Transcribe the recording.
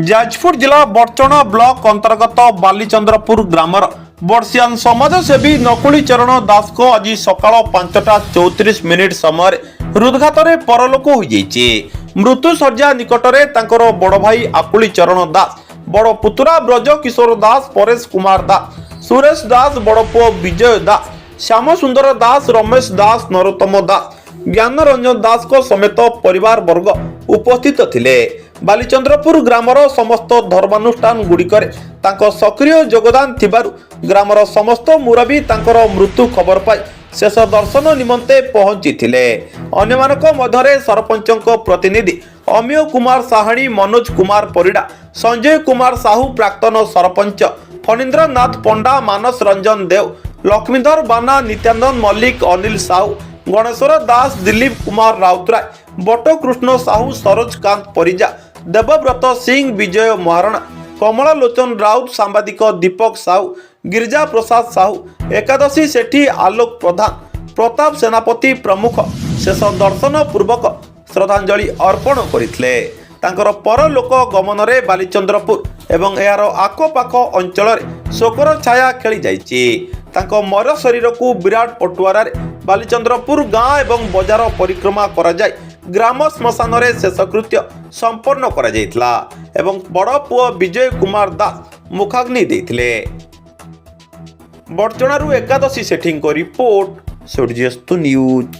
ଯାଜପୁର ଜିଲ୍ଲା ବଡ଼ଚଣା ବ୍ଲକ ଅନ୍ତର୍ଗତ ବାଲିଚନ୍ଦ୍ରପୁର ଗ୍ରାମର ବର୍ଷିୟାନ ସମାଜସେବୀ ନକୁଳି ଚରଣ ଦାସଙ୍କ ଆଜି ସକାଳ 5ଟା 34 ମିନିଟ୍ ସମୟରେ ହୃଦଘାତରେ ପରଲୋକ ହୋଇଯାଇଛି। ମୃତ୍ୟୁଶଯ୍ୟା ନିକଟରେ ତାଙ୍କର ବଡ଼ ଭାଇ ଆକୁଳି ଚରଣ ଦାସ, ବଡ଼ ପୁତୁରା ବ୍ରଜ କିଶୋର ଦାସ, ପରେଶ କୁମାର ଦାସ, ସୁରେଶ ଦାସ, ବଡ଼ ପୁଅ ବିଜୟ ଦାସ, ଶ୍ୟାମ ସୁନ୍ଦର ଦାସ, ରମେଶ ଦାସ, ନରୋତ୍ତମ ଦାସ, ଜ୍ଞାନ ରଞ୍ଜନ ଦାସଙ୍କ ସମେତ ପରିବାର ବର୍ଗ ଉପସ୍ଥିତ ଥିଲେ। ବାଲିଚନ୍ଦ୍ରପୁର ଗ୍ରାମର ସମସ୍ତ ଧର୍ମାନୁଷ୍ଠାନ ଗୁଡ଼ିକରେ ତାଙ୍କ ସକ୍ରିୟ ଯୋଗଦାନ ଥିବାରୁ ଗ୍ରାମର ସମସ୍ତ ମୁରବୀ ତାଙ୍କର ମୃତ୍ୟୁ ଖବର ପାଇ ଶେଷ ଦର୍ଶନ ନିମନ୍ତେ ପହଞ୍ଚିଥିଲେ। ଅନ୍ୟମାନଙ୍କ ମଧ୍ୟରେ ସରପଞ୍ଚଙ୍କ ପ୍ରତିନିଧି ଅମିୟ କୁମାର ସାହାଣୀ, ମନୋଜ କୁମାର ପରିଡ଼ା, ସଞ୍ଜୟ କୁମାର ସାହୁ, ପ୍ରାକ୍ତନ ସରପଞ୍ଚ ଫଣୀନ୍ଦ୍ରନାଥ ପଣ୍ଡା, ମାନସ ରଞ୍ଜନ ଦେଓ, ଲକ୍ଷ୍ମୀଧର ବାନା, ନିତ୍ୟାନନ୍ଦ ମଲ୍ଲିକ, ଅନିଲ ସାହୁ, ଗଣେଶ୍ୱର ଦାସ, ଦିଲ୍ଲୀପ କୁମାର ରାଉତରାୟ, ବଟକୃଷ୍ଣ ସାହୁ, ସରୋଜକାନ୍ତ ପରିଜା, ଦେବବ୍ରତ ସିଂ, ବିଜୟ ମହାରଣା, କମଳ ଲୋଚନ ରାଉତ, ସାମ୍ବାଦିକ ଦୀପକ ସାହୁ, ଗିରିଜା ପ୍ରସାଦ ସାହୁ, ଏକାଦଶୀ ସେଠୀ, ଆଲୋକ ପ୍ରଧାନ, ପ୍ରତାପ ସେନାପତି ପ୍ରମୁଖ ଶେଷ ଦର୍ଶନ ପୂର୍ବକ ଶ୍ରଦ୍ଧାଞ୍ଜଳି ଅର୍ପଣ କରିଥିଲେ। ତାଙ୍କର ପରଲୋକ ଗମନରେ ବାଲିଚନ୍ଦ୍ରପୁର ଏବଂ ଏହାର ଆଖପାଖ ଅଞ୍ଚଳରେ ଶୋକର ଛାୟା ଖେଳି ଯାଇଛି। ତାଙ୍କ ମର ଶରୀରକୁ ବିରାଟ ପଟୁଆରାରେ ବାଲିଚନ୍ଦ୍ରପୁର ଗାଁ ଏବଂ ବଜାର ପରିକ୍ରମା କରାଯାଇ ଗ୍ରାମ ଶ୍ମଶାନରେ ଶେଷକୃତ୍ୟ ସମ୍ପନ୍ନ କରାଯାଇଥିଲା ଏବଂ ବଡ଼ ପୁଅ ବିଜୟ କୁମାର ଦାସ ମୁଖାଗ୍ନି ଦେଇଥିଲେ। ବଡ଼ଚଣାରୁ ଏକାଦଶୀ ସେଠୀଙ୍କ ରିପୋର୍ଟ, ସୂର୍ଯ୍ୟସ୍ତୁ ନ୍ୟୁଜ୍।